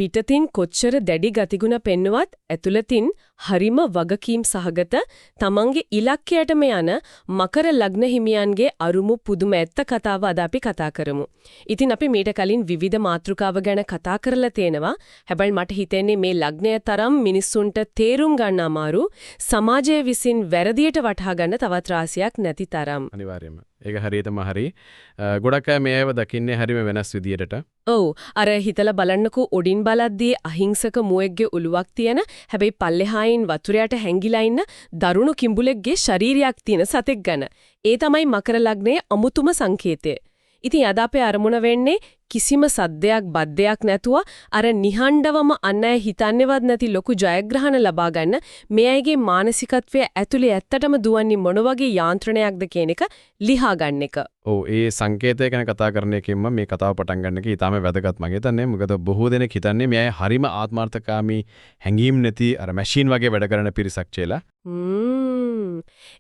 පිටතින් කොච්චර දැඩි ගතිගුණ පෙන්නුවත් ඇතුළතින් හරිම වගකීම් සහගත තමන්ගේ ඉලක්කයටම යන මකර ලග්න හිමියන්ගේ අරුමු පුදුම ඇත්ත කතාව අද අපි කතා කරමු. ඉතින් අපි මීට කලින් විවිධ මාතෘකාව ගැන කතා කරලා තේනවා. හැබැයි මට හිතෙන්නේ මේ ලග්නය තරම් මිනිස්සුන්ට තේරුම් ගන්න අමාරු සමාජය විසින් වැරදියට වටහා ගන්න තවත් රාශියක් නැති තරම්. අනිවාර්යයෙන්ම. ඒක හරියටම හරි. ගොඩක් අය මේ අයව දකින්නේ හරිම වෙනස් විදියටට. ඔව්, අර හිතලා බලන්නකෝ, උඩින් බලද්දී අහිංසක මුවෙක්ගේ ඔළුවක් තියෙන, හැබැයි පල්ලෙහායින් වතුර යට හැංගිලා ඉන්න දරුණු කිඹුලෙක්ගේ ශරීරයක් තියෙන සතෙක් ගැන. ඒ තමයි මකර ලග්නයේ අමුතුම සංකේතය. ඉතින් අද අපේ අරමුණ වෙන්නේ කිසිම සද්දයක් බද්දයක් නැතුව අර නිහඬවම අන් අය හිතන්නේවත් නැති ලොකු ජයග්‍රහණ ලබා ගන්න මේ අයගේ මානසිකත්වය ඇතුලේ ඇත්තටම දුවන්නේ මොන වගේ යාන්ත්‍රණයක්ද කියන එක ලිහා ගන්න එක. ඔව්, ඒ සංකේතය ගැන කතා කරන එකෙන්ම මේ කතාව පටන් ගන්න එක ඊටාම වැදගත් මගේ හිතන්නේ. මොකද බොහෝ දෙනෙක් හිතන්නේ මේ අය හරිම ආත්මාර්ථකාමී, හැඟීම් නැති, අර මැෂින් වගේ වැඩ කරන පිරිසක් කියලා.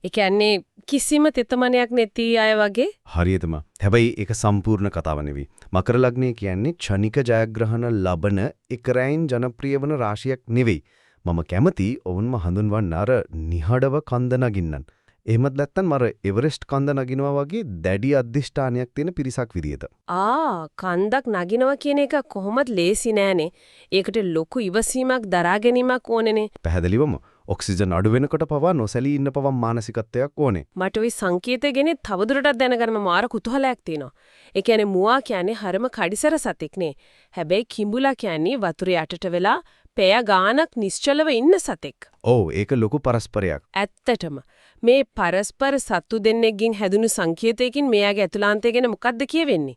ඒ කියන්නේ කිසිම තෙතමනයක් නැති අය වගේ. හරියටම. හැබැයි ඒක සම්පූර්ණ කතාව නෙවෙයි. මකර ලග්නය කියන්නේ ක්ෂණික ජයග්‍රහණ ලබන එක රැයින් ජනප්‍රිය වන රාශියක් නෙවෙයි. මම කැමති ඔවුන්ම හඳුන්වන්න අර නිහඬව කන්ද නගින්නන්. එහෙමත් නැත්නම් අර එවරෙස්ට් කන්ද නගිනවා වගේ දැඩි අධිෂ්ඨානයක් තියෙන පිරිසක් විදියට. ආ, කන්දක් නගිනවා කියන එක කොහොමත් ලේසි නෑනේ. ඒකට ලොකු ඉවසීමක් දරා ගැනීමක් ඕනේනේ. පැහැදිලිවම ඔක්සිජන් අඩු වෙනකොට පවා නොසැලී ඉන්න පවා මානසිකත්වයක් ඕනේ. මට ඔය සංකේතය ගැන තවදුරටත් දැනගන්න මාර කුතුහලයක් තියෙනවා. ඒ කියන්නේ මුවා කියන්නේ හරිම කඩිසර සතෙක් නේ. හැබැයි කිඹුලා කියන්නේ වතුර යටට වෙලා පැය ගාණක් නිශ්චලව ඉන්න සතෙක්. ඔව්, ඒක ලොකු පරස්පරයක්. ඇත්තටම මේ පරස්පර සත්තු දෙන්නෙක්ගෙන් හැදුණු සංකේතයකින් මෙයාගේ ඇතුළාන්තය ගැන මොකද්ද කියවෙන්නේ?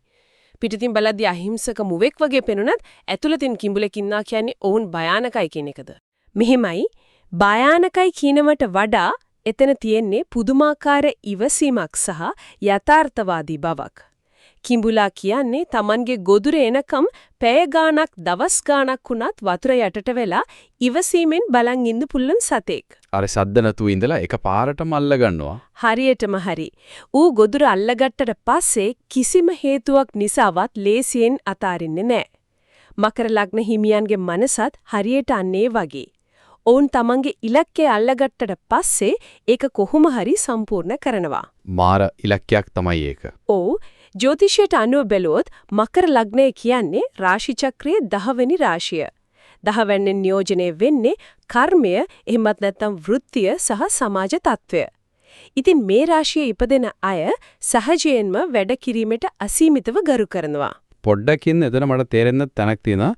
පිටතින් බලද්දී අහිංසක මුවෙක් වගේ පෙනුනත් ඇතුළතින් කිඹුලෙක් ඉන්නා කියන්නේ ඔවුන් භයානකයි කියන එකද? මෙහෙමයි, භයානකයි කියනවට වඩා එතන තියෙන්නේ පුදුමාකාර ඉවසීමක් සහ යථාර්ථවාදී බවක්. කිඹුලා කියන්නේ තමන්ගේ ගොදුර එනකම් පැය ගාණක් දවස් ගාණක් වුණත් වතුර යටට වෙලා ඉවසීමෙන් බලන් ඉන්න පුළුවන් සතෙක්. අර සද්ද නැතුව ඉඳලා එක පාරටම අල්ල ගන්නවා. හරියටම හරි. ඌ ගොදුර අල්ලගත්තට පස්සේ කිසිම හේතුවක් නිසාවත් ලේසියෙන් අතාරින්නේ නැහැ. මකර ලග්න හිමියන්ගේ මනසත් හරියට අන්න ඒ වගේ. ඔවුන් තමන්ගේ ඉලක්කය අල්ලගත්තට පස්සේ ඒක කොහොම හරි සම්පූර්ණ කරනවා. මාර ඉලක්කයක් තමයි ඒක. ඔව්, ජ්‍යොතිෂයට අනුව බැලුවොත් මකර ලග්නය කියන්නේ රාශි චක්‍රයේ 10 වෙනි රාශිය. 10 වෙනි නියෝජනය වෙන්නේ කර්මය, එහෙමත් නැත්නම් වෘත්තිය සහ සමාජ තත්ත්වය. ඉතින් මේ රාශියේ ඉපදෙන අය සහජයෙන්ම වැඩ කිරීමට අසීමිතව ගරු කරනවා. පොඩ්ඩකින් එතන මට තේරෙන්න තැනක් තියෙනවා.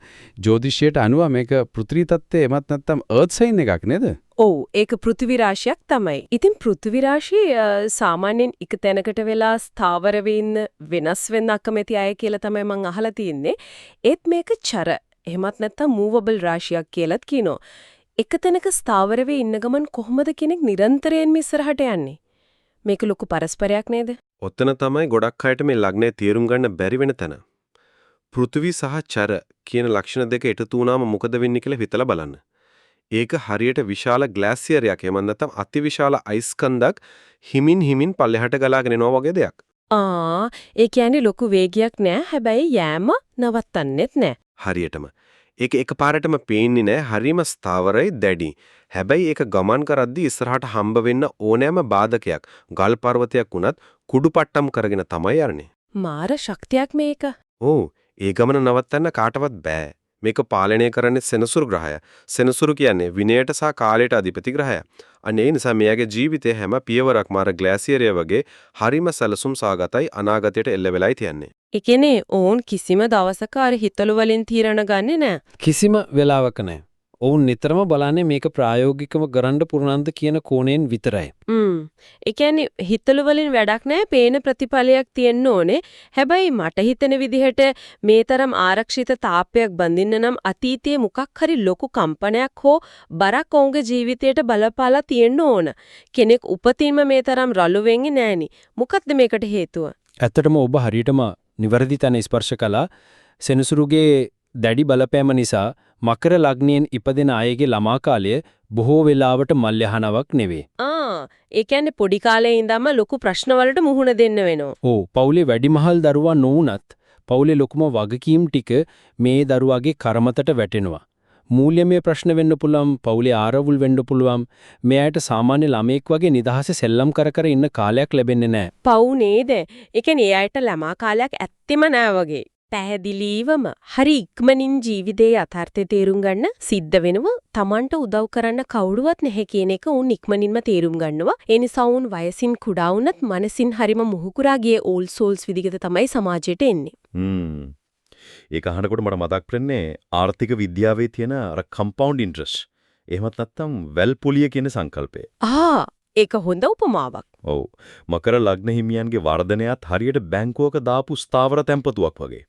ජ්‍යොතිෂයට අනුව මේක පෘථිවි තත්ත්වය එමත් නැත්නම් අර්ත් සයින් එකක් නේද? ඔව්, ඒක පෘථිවි රාශියක් තමයි. ඉතින් පෘථිවි රාශිය සාමාන්‍යයෙන් එක තැනකට වෙලා ස්ථාවර වෙන්න, වෙනස් වෙන්න අකමැති අය කියලා තමයි මං අහලා තියෙන්නේ. ඒත් මේක චර, එහෙමත් නැත්නම් මූවබල් රාශියක් කියලාත් කියනවා. එක තැනක ස්ථාවර වෙ ඉන්න ගමන් කොහොමද කෙනෙක් නිරන්තරයෙන්ම ඉස්සරහට යන්නේ? මේක ලොකු පරස්පරයක් නේද? ඔතන තමයි ගොඩක් අයට මේ ලග්නය තේරුම් ගන්න බැරි වෙන තැන. පෘථිවි සහ චර කියන ලක්ෂණ දෙක එකතු වුණාම මොකද වෙන්නේ කියලා හිතලා බලන්න. ඒක හරියට විශාල ග්ලෑසියරයක්, එහෙම නැත්නම් අතිවිශාල අයිස් කන්දක් හිමින් හිමින් පල්ලෙහාට ගලාගෙන එනවා වගේ දෙයක්. ආ, ඒ කියන්නේ ලොකු වේගයක් නෑ, හැබැයි යෑම නවත්තන්නෙත් නෑ. හරියටම. ඒක එකපාරටම පේන්නේ නෑ, හරිම ස්ථාවරයි, දැඩි. හැබැයි ඒක ගමන් කරද්දී ඉස්සරහට හම්බ වෙන්න ඕනෑම බාධකයක්, ගල් පර්වතයක් වුණත් කුඩු පට්ටම් කරගෙන තමයි යන්නේ. මාර ශක්තියක් මේක. ඔව්, ඒ ගමන නවත්තන්න කාටවත් බෑ. මේක පාලනය කරන්නේ සෙනසුරු ග්‍රහය. සෙනසුරු කියන්නේ විනයට සහ කාලයට අධිපති ග්‍රහය. අන්න ඒ නිසා මෙයාගේ ජීවිතයේ හැම පියවරක්ම අර ග්ලෑසියරය වගේ හරිම සැලසුම් සහගතයි, අනාගතයට එල්ල වෙලයි තියන්නේ. ඒ කියන්නේ ඔවුන් කිසිම දවසක අර හිතලු වලින් තීරණ ගන්නෙ නෑ. කිසිම වෙලාවක නෑ. ඔවුන් නිතරම බලන්නේ මේක ප්‍රායෝගිකව කරන්න පුරුණන්ද කියන කෝණයෙන් විතරයි. ඒ කියන්නේ හිතලු වලින් වැඩක් නෑ, පේන ප්‍රතිඵලයක් තියෙන්න ඕනේ. හැබැයි මට හිතෙන විදිහට මේ තරම් ආරක්ෂිත තාප්පයක් බඳින්න නම් අතීතයේ මොකක් හරි ලොකු කම්පනයක් හෝ බරක් ඔවුන්ගේ ජීවිතයට බලපාලා තියෙන්න ඕන. කෙනෙක් උපතින්ම මේ තරම් රළු වෙන්නේ නෑනේ. මොකද්ද මේකට හේතුව? ඇත්තටම ඔබ හරියටම නිවැරදි තැන ස්පර්ශ කළා. සෙනසුරුගේ දැඩි බලපෑම නිසා මකර ලග්නයෙන් ඉපදෙන අයගේ ළමා කාලය බොහෝ වෙලාවට මල්යහනාවක් නෙවෙයි. ආ, ඒ කියන්නේ පොඩි කාලේ ඉඳන්ම ලොකු ප්‍රශ්න වලට මුහුණ දෙන්න වෙනවා. ඔව්, පවුලේ වැඩිමහල් දරුවා නොවුනත් පවුලේ ලොකුම වගකීම් ටික මේ දරුවාගේ කරමතට වැටෙනවා. මූල්‍යමය ප්‍රශ්න වෙන්න පුළුවන්, පවුලේ ආරවුල් වෙන්න පුළුවන්. මේ අයට සාමාන්‍ය ළමයෙක් වගේ නිදහසේ සෙල්ලම් කර කර ඉන්න කාලයක් ලැබෙන්නේ නැහැ. පව් නේද? ඒ කියන්නේ ඒ අයට ළමා කාලයක් ඇත්තෙම නෑ වගේ. පැහැදිලිවම හරි ඉක්මනින් ජීවිතයේ යථාර්ථය තේරුම් ගන්න සිද්ධ වෙනව. Tamanට උදව් කරන්න කවුරුවත් නැහැ කියන එක උන් ඉක්මනින්ම තේරුම් ගන්නවා. ඒ නිසා උන් වයසින් කුඩා වුණත් මනසින් හරිම මුහුකුරා ගිය ඕල්ඩ් සෝල්ස් විදිහට තමයි සමාජයට එන්නේ. ඒක අහනකොට මට මතක් වෙන්නේ ආර්ථික විද්‍යාවේ තියෙන අර කම්පවුන්ඩ් ඉන්ට්‍රස්ට්. එහෙමත් නැත්නම් වැල් පොලිය කියන සංකල්පය. ආ, ඒක හොඳ උපමාවක්. ඔව්. මකර ලග්න හිමියන්ගේ වර්ධනයත් හරියට බැංකුවක දාපු ස්ථාවර තැන්පතුවක් වගේ.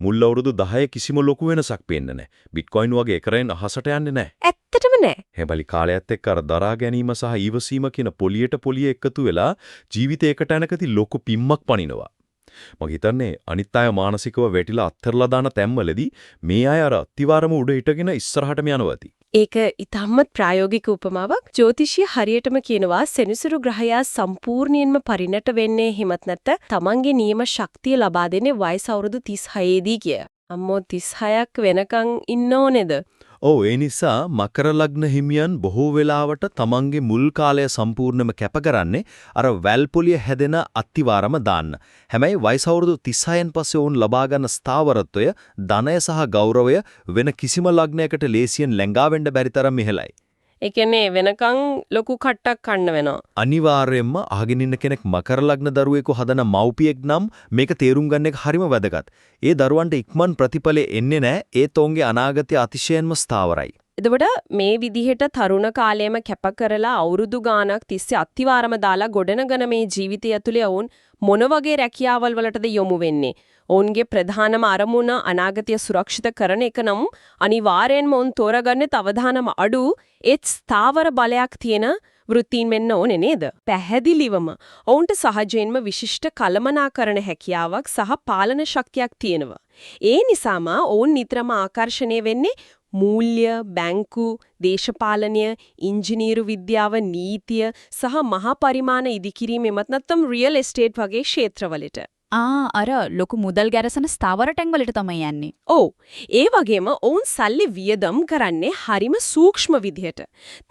මුල් අවුරුදු 10 කිසිම ලොකු වෙනසක් පේන්නේ නැහැ. බිට්කොයින් වගේ එකරෙන් අහසට යන්නේ නැහැ. ඇත්තටම නෑ. හැබැයි කාලයත් එක්ක අර දරා ගැනීම සහ ඊවසීම කියන පොලියට පොලිය එකතු වෙලා ජීවිතයකට යනකදී ලොකු පිම්මක් පනිනවා. මම හිතන්නේ අනිත් අය මානසිකව වැටිලා අත්හැරලා දාන තැන්වලදී මේ අය අර අතිවාරම උඩ හිටගෙන ඉස්සරහටම යනවා ඇති. ඒක ඉතාමත් ප්‍රායෝගික උපමාවක්. ජ්‍යොතිෂය හරියටම කියනවා සෙනසුරු ග්‍රහයා සම්පූර්ණයෙන්ම පරිණත වෙන්නේ එහෙමත් නැත්නම් තමන්ගේ නියම ශක්තිය ලබා දෙන්නේ වයස අවුරුදු 36 දී කිය. අම්මෝ 36ක් වෙනකන් ඉන්න ඕනේද? ඔව්, ඒ නිසා මකර ලග්න හිමියන් බොහෝ වෙලාවට තමන්ගේ මුල් කාලය සම්පූර්ණයෙන්ම කැප කරන්නේ අර වැල් පොලිය හැදෙන අත්තිවාරම දාන්න. හැබැයි වයස අවුරුදු 36න් පස්සේ ඔවුන් ලබා ගන්න ස්ථාවරත්වය, ධනය සහ ගෞරවය වෙන කිසිම ලග්නයකට ලේසියෙන් ළඟා වෙන්න බැරි තරම් ඉහළයි. ඒ කියන්නේ වෙනකන් ලොකු කට්ටක් කන්න වෙනවා. අනිවාර්යයෙන්ම අහගෙන ඉන්න කෙනෙක් මකර ලග්න දරුවෙකු හදන මව්පියෙක් නම් මේක තේරුම් ගන්න එක හරිම වැදගත්. ඒ දරුවන්ට ඉක්මන් ප්‍රතිඵලෙ එන්නේ නැහැ. ඒත් ඔවුන්ගේ අනාගතය අතිශයින්ම ස්ථාවරයි. එතකොට මේ විදිහට තරුණ කාලයේම කැප කරලා අවුරුදු ගාණක් තිස්සේ අත්තිවාරම දාලා ගොඩනගන මේ ජීවිතය ඇතුලේ ඔවුන් මොන වගේ රැකියාවල් වලටද යොමු වෙන්නේ? ඔවුන්ගේ ප්‍රධානම අරමුණ අනාගතය සුරක්ෂිත කරන එක නම් අනිවාර්යෙන්ම ඔවුන් තෝරගන්නේ අවධානම අඩු ඒත් ස්ථාවර බලයක් තියෙන වෘත්තීන් වෙන්න ඕනේ නේද? පැහැදිලිවම ඔවුන්ට සහජයෙන්ම විශිෂ්ට කළමනාකරණ හැකියාවක් සහ පාලන ශක්තියක් තියෙනවා. ඒ නිසාම ඔවුන් නිතරම ආකර්ෂණය වෙන්නේ මූල්‍ය, බැංකු, දේශපාලනය, ඉංජිනේරු විද්‍යාව, නීතිය සහ මහා පරිමාණ ඉදිකිරීම එමත් නැත්නම් රියල් එස්ටේට් වගේ ක්ෂේත්‍රවලට. ආ, අර ලොකු මුදල් ගැරසන ස්ථාවර ටැං වලට තමයි යන්නේ. ඔව්. ඒ වගේම ඔවුන් සල්ලි වියදම් කරන්නේ හරිම සූක්ෂම විදිහට.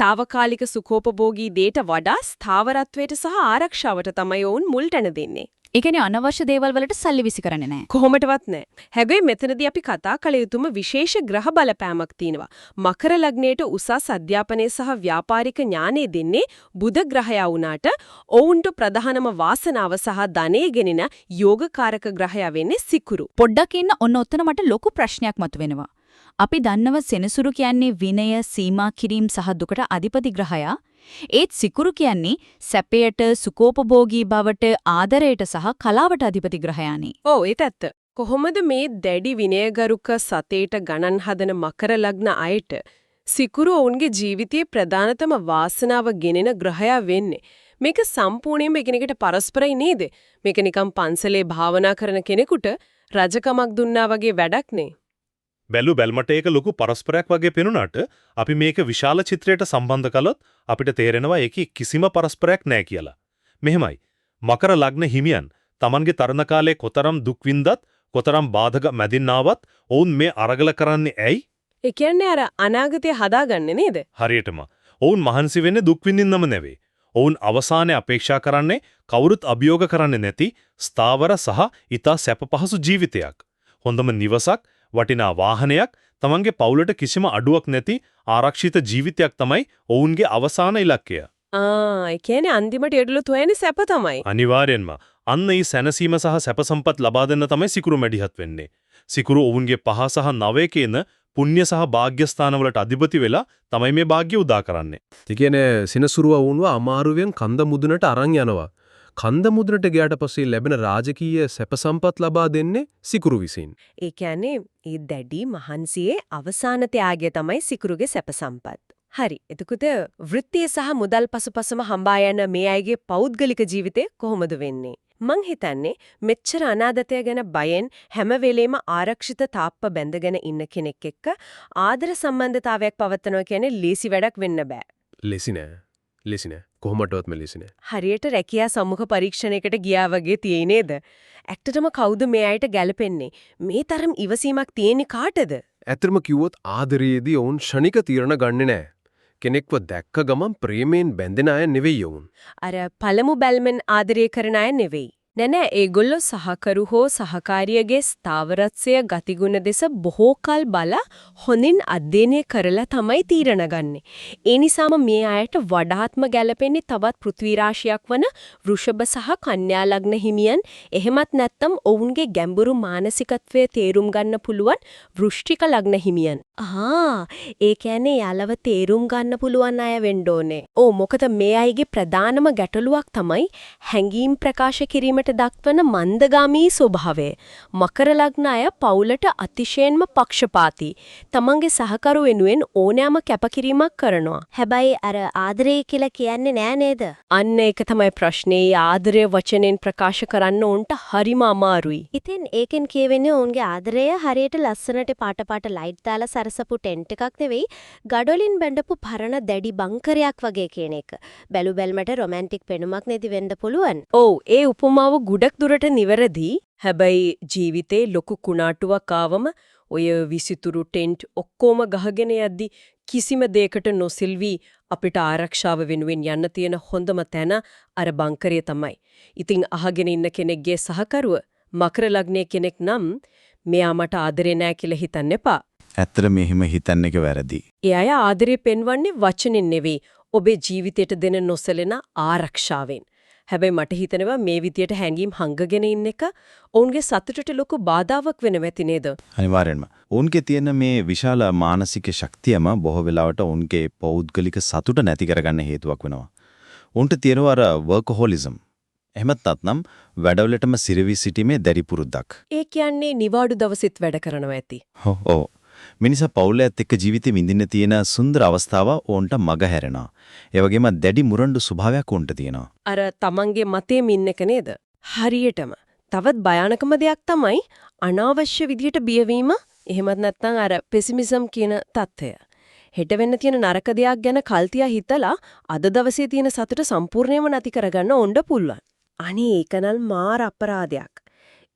తాවකාලික සුඛෝපභෝගී දේට වඩා ස්ථාවරත්වයට සහ ආරක්ෂාවට තමයි ඔවුන් මුල් තැන දෙන්නේ. ඒ කියන්නේ අනවශ්‍ය දේවල් වලට සල්ලි විසි කරන්නේ නැහැ. කොහොමටවත් නෑ. හැබැයි මෙතනදී අපි කතා කළ යුතුම විශේෂ ග්‍රහ බලපෑමක් තියෙනවා. මකර ලග්නයට උසස් අධ්‍යාපනය සහ ව්‍යාපාරික ඥානය දෙන්නේ බුධ ග්‍රහයා වුණාට ඔවුන්ට ප්‍රධානම වාසනාව සහ ධනය ගෙනෙන යෝගකාරක ග්‍රහයා වෙන්නේ සිකුරු. පොඩ්ඩක් ඉන්න, ඔන්න ඔතන මට ලොකු ප්‍රශ්නයක් මතුවෙනවා. අපි දන්නව සෙනසුරු කියන්නේ විනය, සීමා කිරීම සහ දුකට අධිපති ග්‍රහයා. ඒත් සිකුරු කියන්නේ සැපයට, සුඛෝපභෝගී බවට, ආදරයට සහ කලාවට අධිපති ග්‍රහයානේ. ඔව්, ඒත් ඇත්ත. කොහොමද මේ දැඩි විනයගරුක සතේට ගණන් හදන මකර ලග්න අයට සිකුරු ඔවුන්ගේ ජීවිතයේ ප්‍රධානතම වාසනාව ගෙනෙන ග්‍රහයා වෙන්නේ? මේක සම්පූර්ණයෙන්ම එකිනෙකට පරස්පරයි නේද? මේක නිකන් පන්සලේ භාවනා කරන කෙනෙකුට රජකමක් දුන්නා වගේ වැඩක් නේ. බැලු බැල්මට ඒක ලොකු පරස්පරයක් වගේ පෙනුනාට අපි මේක විශාල චිත්‍රයට සම්බන්ධ කළොත් අපිට තේරෙනවා ඒකේ කිසිම පරස්පරයක් නැහැ කියලා. මෙහෙමයි. මකර ලග්න හිමියන් තමන්ගේ තරුණ කාලේ කොතරම් දුක් විඳත්, කොතරම් බාධක මැදින් ආවත් ඔවුන් මේ අරගල කරන්නේ ඇයි? ඒ කියන්නේ අර අනාගතය හදාගන්නේ නේද? හරියටම. ඔවුන් මහන්සි වෙන්නේ දුක් විඳින්නම නෙවෙයි. ඔවුන් අවසානයේ අපේක්ෂා කරන්නේ කවුරුත් අභියෝග කරන්නේ නැති ස්ථාවර සහ ඉතා සැප පහසු ජීවිතයක්. හොඳම නිවසක්, වටිනා වාහනයක්, තමන්ගේ පවුලට කිසිම අඩුවක් නැති ආරක්ෂිත ජීවිතයක් තමයි ඔවුන්ගේ අවසාන ඉලක්කය. ආ, ඒ කියන්නේ අන්තිමට ඒගොල්ලෝ හොයන්නේ සැප තමයි. අනිවාර්යෙන්ම. අන්න ඒ සැනසීම සහ සැප සම්පත් ලබා දෙන්න තමයි සිකුරු මැදිහත් වෙන්නේ. සිකුරු ඔවුන්ගේ 5 සහ 9 කියන පුණ්‍ය සහ භාග්‍ය ස්ථානවලට අධිපති වෙලා තමයි මේ භාග්‍ය උදා කරන්නේ. ඒ කියන්නේ සෙනසුරුව වුණව අමාරුවෙන් කන්ද මුදුනට අරන් යනවා. කන්ද මුදුනට ගියාට පස්සේ ලැබෙන රාජකීය සැප සම්පත් ලබා දෙන්නේ සිකුරු විසින්. ඒ කියන්නේ ඒ දැඩි මහන්සියේ අවසාන ත්‍යාගය තමයි සිකුරුගේ සැප සම්පත්. හරි. එතකොට වෘත්තිය සහ මුදල් පසුපසම හඹා යන මේ අයගේ පෞද්ගලික ජීවිතය කොහොමද වෙන්නේ? මං හිතන්නේ මෙච්චර අනාගතය ගැන බයෙන් හැම වෙලේම ආරක්ෂිත තාප්ප බැඳගෙන ඉන්න කෙනෙක් එක්ක ආදර සම්බන්ධතාවයක් පවත්වනවා කියන්නේ ලේසි වැඩක් වෙන්න බෑ. ලේසි නෑ. ලේසි නෑ. කොහොමදවත් මෙලිසි නෑ. හරියට රැකියා සම්මුඛ පරීක්ෂණයකට ගියා වගේ තියෙයි නේද? ඇත්තටම කවුද මේ අයට ගැලපෙන්නේ? මේ තරම් ඉවසීමක් තියෙන්නේ කාටද? ඇත්තටම කිව්වොත් ආදරයේදී ඔවුන් ක්ෂණික තීරණ ගන්නෙ නෑ. කෙනෙක්ව දැක්ක ගමන් ප්‍රේමයෙන් බැඳෙන අය නෙවෙයි ඔවුන්. අර පළමු බැල්මෙන් ආදරය කරන අය නෙවෙයි. නෑ නෑ, ඒගොල්ලෝ සහකරු හෝ සහකාරියගේ ස්ථාවරත්වය ගතිගුණ දෙස බොහෝ කල් බලා හොඳින් අධ්‍යයනය කරලා තමයි තීරණ ගන්නෙ. ඒ නිසාම මේ අයට වඩාත්ම ගැලපෙන්නේ තවත් පෘථිවි රාශියක් වන වෘෂභ සහ කන්‍යා ලග්න හිමියන්. එහෙමත් නැත්නම් ඔවුන්ගේ ගැඹුරු මානසිකත්වය තේරුම් ගන්න පුළුවන් වෘශ්චික ලග්න හිමියන්. ආ, ඒ කියන්නේ යාලව තේරුම් ගන්න පුළුවන් අය වෙන්න ඕනේ. ඔව්, මොකද මේ අයගේ ප්‍රධානම ගැටලුවක් තමයි හැඟීම් ප්‍රකාශ කිරීමට දක්වන මන්දගාමී ස්වභාවය. මකර ලග්න අය පවුලට අතිශයින්ම පක්ෂපාතී. තමන්ගේ සහකරු වෙනුවෙන් ඕනෑම කැපකිරීමක් කරනවා. හැබැයි අර ආදරය කියලා කියන්නේ නෑ නේද? අන්න ඒක තමයි ප්‍රශ්නේ. ආදරය වචනෙන් ප්‍රකාශ කරන්න ඕන්ට හරිම අමාරුයි. ඉතින් ඒකෙන් කියවෙන්නේ ඔවුන්ගේ ආදරය හරියට ලස්සනට පාට පාට ලයිට් දාලා සරසපු ටෙන්ට් එකක් නෙවෙයි, ගඩොලින් බැඳපු පරණ දැඩි බංකරයක් වගේ කියන එක. බැලු බැලමට රොමැන්ටික් පෙනුමක් නැති වෙන්න පුළුවන්. ඔව්, ඒ උපමාව ගොඩක් දුරට නිවැරදි. හැබැයි ජීවිතේ ලොකු කුණාටුවක් ආවම ඔය විසිතුරු ටෙන්ට් ඔක්කොම ගහගෙන යද්දි කිසිම දෙයකට නොසිල්වි අපිට ආරක්ෂාව වෙනුවෙන් යන්න තියෙන හොඳම තැන අර බංකරය තමයි. ඉතින් අහගෙන ඉන්න කෙනෙක්ගේ සහකරුව මකර ලග්නයේ කෙනෙක් නම් මෙයා මට ආදරේ නෑ කියලා හිතන්න එපා. ඇත්තට මෙහෙම හිතන්න එක වැරදි. ඒ අය ආදරේ පෙන්වන්නේ වචනෙන් නෙවෙයි, ඔබේ ජීවිතයට දෙන නොසැලෙන ආරක්ෂාවෙන්. හැබැයි මට හිතෙනවා මේ විදියට හැඟීම් හංගගෙන ඉන්න එක ඔවුන්ගේ සතුටට ලොකු බාධාවක් වෙනව ඇති නේද? අනිවාර්යෙන්ම. ඔවුන්ගේ තියෙන මේ විශාල මානසික ශක්තියම බොහෝ වෙලාවට ඔවුන්ගේ පෞද්ගලික සතුට නැති කරගන්න හේතුවක් වෙනවා. ඔවුන්ට තියෙනවා අර වර්කහොලිසම්. එහෙමත් නැත්නම් වැඩවලටම සිරවි සිටීමේ දැඩි පුරුද්දක්. ඒ කියන්නේ නිවාඩු දවසෙත් වැඩ කරනවා ඇති. ඔව්. මිනිසා පවුලත් එක්ක ජීවිතේ විඳින්න තියෙන සුන්දර අවස්ථාව ඔවුන්ට මග හැරෙනවා. ඒ වගේම දැඩි මුරණ්ඩු ස්වභාවයක් ඔවුන්ට තියෙනවා. අර තමන්ගේ මතේම ඉන්න එක නේද? හරියටම. තවත් භයානකම දෙයක් තමයි අනාවශ්‍ය විදියට බියවීම, එහෙමත් නැත්නම් අර පෙසිමිසම් කියන තත්ත්වය. හෙට වෙන්න තියෙන නරක දෙයක් ගැන කල්තියා හිතලා අද දවසේ තියෙන සතුට සම්පූර්ණයෙන්ම නැති කරගන්න ඕන්න පුළුවන්. අනේ ඒකනල් මාර අපරාධයක්.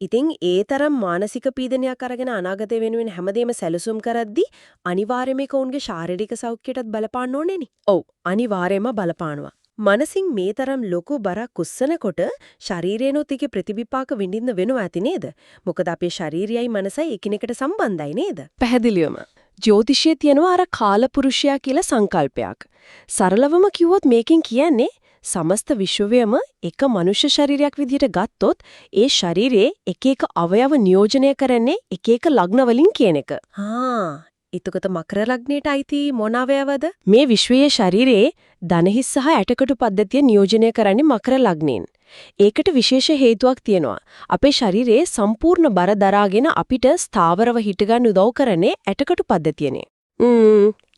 ඉතින් ඒ තරම් මානසික පීඩනයක් අරගෙන අනාගතය වෙනුවෙන් හැමදේම සැලසුම් කරද්දී අනිවාර්යයෙන්ම ඒක ඔවුන්ගේ ශාරීරික සෞඛ්‍යයටත් බලපාන්න ඕනේනේ. ඔව්, අනිවාර්යයෙන්ම බලපානවා. මනසින් මේ තරම් ලොකු බරක් උස්සනකොට ශරීරේනොත් ඒකේ ප්‍රතිවිපාක විඳින්න වෙනවා ඇති නේද? මොකද අපේ ශරීරයයි මනසයි එකිනෙකට සම්බන්ධයි නේද? පැහැදිලිවම. ජ්‍යොතිෂයේ තියෙනවා අර කාලපුරුෂයා කියලා සංකල්පයක්. සරලවම කිව්වොත් මේකෙන් කියන්නේ සමස්ත විශ්වයම එක මනුෂ්‍ය ශරීරයක් විදිහට ගත්තොත් ඒ ශරීරයේ එක එක අවයව නියෝජනය කරන්නේ එක එක ලග්න වලින් කියන එක. ආ, එතකොට මකර ලග්නයට අයිති මොන අවයවද? මේ විශ්වයේ ශරීරයේ දනහිස් සහ ඇටකටු පද්ධතිය නියෝජනය කරන්නේ මකර ලග්නයෙන්. ඒකට විශේෂ හේතුවක් තියෙනවා. අපේ ශරීරයේ සම්පූර්ණ බර දරාගෙන අපිට ස්ථාවරව හිටගන්න උදව් කරන්නේ ඇටකටු පද්ධතියනේ.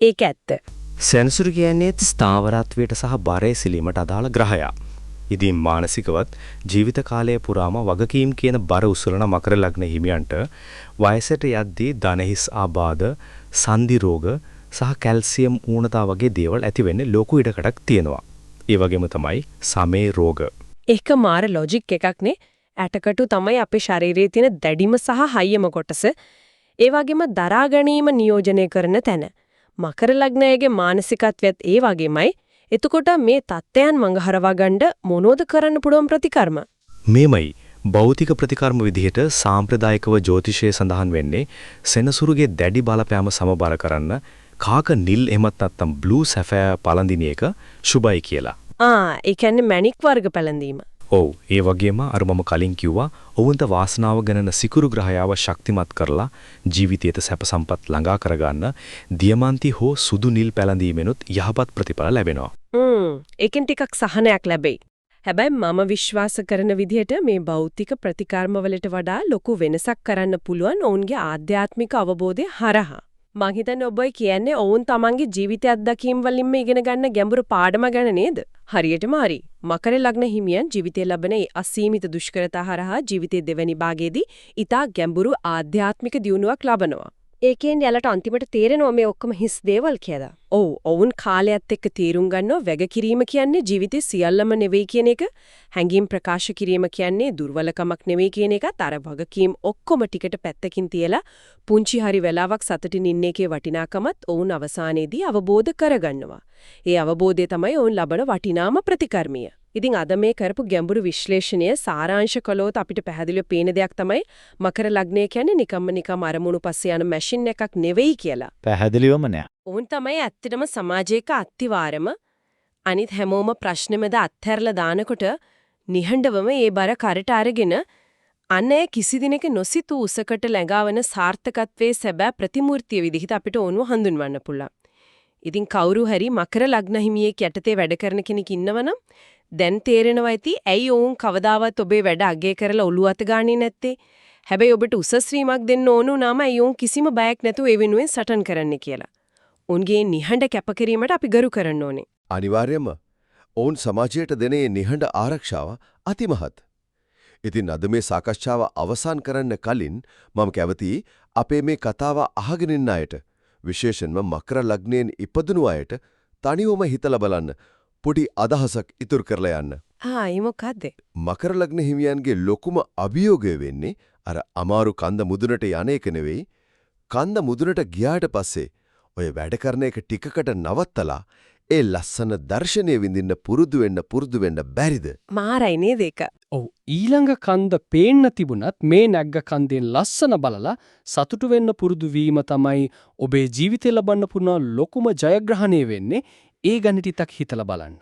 ඒක ඇත්ත. සෙනසුරු කියන්නේ ස්ථාවරත්වයට සහ බරේ සිලීමට අදාළ ග්‍රහයා. ඉතින් මානසිකවත් ජීවිත කාලය පුරාම වගකීම් කියන බර උසුලන මකර ලග්න හිමියන්ට වයසට යද්දී දනහිස් ආබාධ, සන්ධි රෝග සහ කැල්සියම් ඌනතා වගේ දේවල් ඇති වෙන්නේ ලොකු ඉඩකඩක් තියෙනවා. ඒ වගේම තමයි සමේ රෝග. ඒක මාර ලොජික් එකක් නේ. ඇටකටු තමයි අපේ ශරීරයේ තියෙන දැඩිම සහ හයියම කොටස. ඒ වගේම දරා ගැනීම නියෝජනය කරන තැන. මකර ලග්නයේ මානසිකත්වයත් ඒ වගේමයි. එතකොට මේ තත්ත්වයන් මඟහරවා ගන්න මොනෝද කරන්න පුළුවන් ප්‍රතිකර්ම? මේමයි භෞතික ප්‍රතිකර්ම විදිහට සාම්ප්‍රදායිකව ජ්‍යොතිෂයේ සඳහන් වෙන්නේ සෙනසුරුගේ දැඩි බලපෑම සමබර කරන්න කාක නිල් එහෙමත් නැත්නම් බ්ලූ සැෆයර් පළඳින එක සුබයි කියලා. ආ, ඒ කියන්නේ මැණික් වර්ග පැළඳීම. ඔව්, ඒ වගේම අර මම කලින් කිව්වා ඔවුන්ට වාසනාව ගණන සිකුරු ග්‍රහයාව ශක්තිමත් කරලා ජීවිතයට සැප සම්පත් ළඟා කරගන්න දියමන්ති හෝ සුදු නිල් පැළඳීමෙනුත් යහපත් ප්‍රතිඵල ලැබෙනවා. ඒකෙන් ටිකක් සහනයක් ලැබෙයි. හැබැයි මම විශ්වාස කරන විදිහට මේ භෞතික ප්‍රතිකර්ම වලට වඩා ලොකු වෙනසක් කරන්න පුළුවන් ඔවුන්ගේ ආධ්‍යාත්මික අවබෝධය හරහා. මං හිතන්නේ ඔබ කියන්නේ ඔවුන් තමන්ගේ ජීවිත අත්දැකීම් වලින්ම ඉගෙන ගන්න ගැඹුරු පාඩම ගැන නේද? හරියටම හරි. මකර ලග්න හිමියන් ජීවිතයේ ලබන ඒ අසීමිත දුෂ්කරතා හරහා ජීවිතයේ දෙවැනි භාගයේදී ඉතා ගැඹුරු ආධ්‍යාත්මික දියුණුවක් ලබනවා. ඒ කියන්නේ යාලට අන්තිමට තේරෙනවා මේ ඔක්කොම හිස් දේවල් කියලා. ඔව්, ඔවුන් කාලයත් එක්ක තේරුම් ගන්නවා වැගකිරීම කියන්නේ ජීවිතේ සියල්ලම නෙවෙයි කියන එක, හැඟීම් ප්‍රකාශ කිරීම කියන්නේ දුර්වලකමක් නෙවෙයි කියන එකත් අර වගකීම් ඔක්කොම ටිකට පැත්තකින් තියලා පුංචි හරි වෙලාවක් සතුටින් ඉන්න එකේ වටිනාකමත් ඔවුන් අවසානයේදී අවබෝධ කරගන්නවා. ඒ අවබෝධය තමයි ඔවුන් ලබන වටිනාම ප්‍රතිකර්මය. ඉතින් අද මේ කරපු ගැඹුරු විශ්ලේෂණය සාරාංශ කළොත් අපිට පැහැදිලිව පේන දෙයක් තමයි මකර ලග්නය කියන්නේ නිකම්ම නිකම් අරමුණු පස්සේ යන මැෂින් එකක් නෙවෙයි කියලා. පැහැදිලිවම නෑ. ඔවුන් තමයි ඇත්තටම සමාජයක අත්තිවාරම අනිත් හැමෝම ප්‍රශ්නෙමද අත්හැරලා දානකොට නිහඬවම ඒ බර කරට අරගෙන අන්න ඒ කිසි දිනක නොසිතූ උසකට ළඟාවන සාර්ථකත්වයේ සැබෑ ප්‍රතිමූර්තිය විදිහට අපිට ඔවුන්ව හඳුන්වන්න පුළුවන්. ඉතින් කවුරු හරි මකර ලග්න හිමියෙක් යටතේ වැඩ කරන කෙනෙක් ඉන්නවනම් දැන් තේරෙනවා ඇති ඇයි ඔවුන් කවදාවත් ඔබේ වැඩ අගය කරලා ඔළුව අත ගාන්නේ නැත්තේ. හැබැයි ඔබට උසස් වීමක් දෙන්න ඕන වුණාම ඇයි ඔවුන් කිසිම බයක් නැතුව ඒ වෙනුවෙන් සටන් කරන්නේ කියලා. ඔවුන්ගේ නිහඬ කැපකිරීමට අපි ගරු කරන්න ඕනේ. අනිවාර්යයෙන්ම ඔවුන් සමාජයට දෙන මේ නිහඬ ආරක්ෂාව අතිමහත්. ඉතින් අද මේ සාකච්ඡාව අවසන් කරන්න කලින් මම කැමතියි අපේ මේ කතාව අහගෙන ඉන්න අයට විශේෂයෙන්ම මකර ලග්නයෙන් ඉපදුණු අයට තනිවම හිතලා බලන්න පොඩි අදහසක් ඉතුරු කරලා යන්න. ආ ඒ මොකද්ද? මකර ලග්න හිමියන්ගේ ලොකුම අභියෝගය වෙන්නේ අර අමාරු කන්ද මුදුනට යන එක නෙවෙයි. කන්ද මුදුනට ගියාට පස්සේ ඔය වැඩ කරන එක ටිකකට නවත්තලා ඒ ලස්සන දර්ශනය විඳින්න පුරුදු වෙන්න බැරිද? මාරයි නේද ඒක? ඔව්, ඊළඟ කන්ද පේන්න තිබුණත් මේ නැග්ග කන්දෙන් ලස්සන බලලා සතුටු වෙන්න පුරුදු වීම තමයි ඔබේ ජීවිතේ ලබන්න පුළුවන් ලොකුම ජයග්‍රහණය වෙන්නේ. ඒ ගැන ටිකක් හිතලා බලන්න.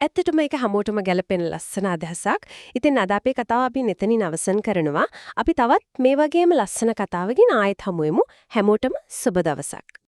ඇත්තටම ඒක හැමෝටම ගැලපෙන ලස්සන අදහසක්. ඉතින් අද අපේ කතාව අපි මෙතනින් අවසන් කරනවා. අපි තවත් මේ වගේම ලස්සන කතාවකින් ආයෙත් හමු වෙමු. හැමෝටම සුබ දවසක්.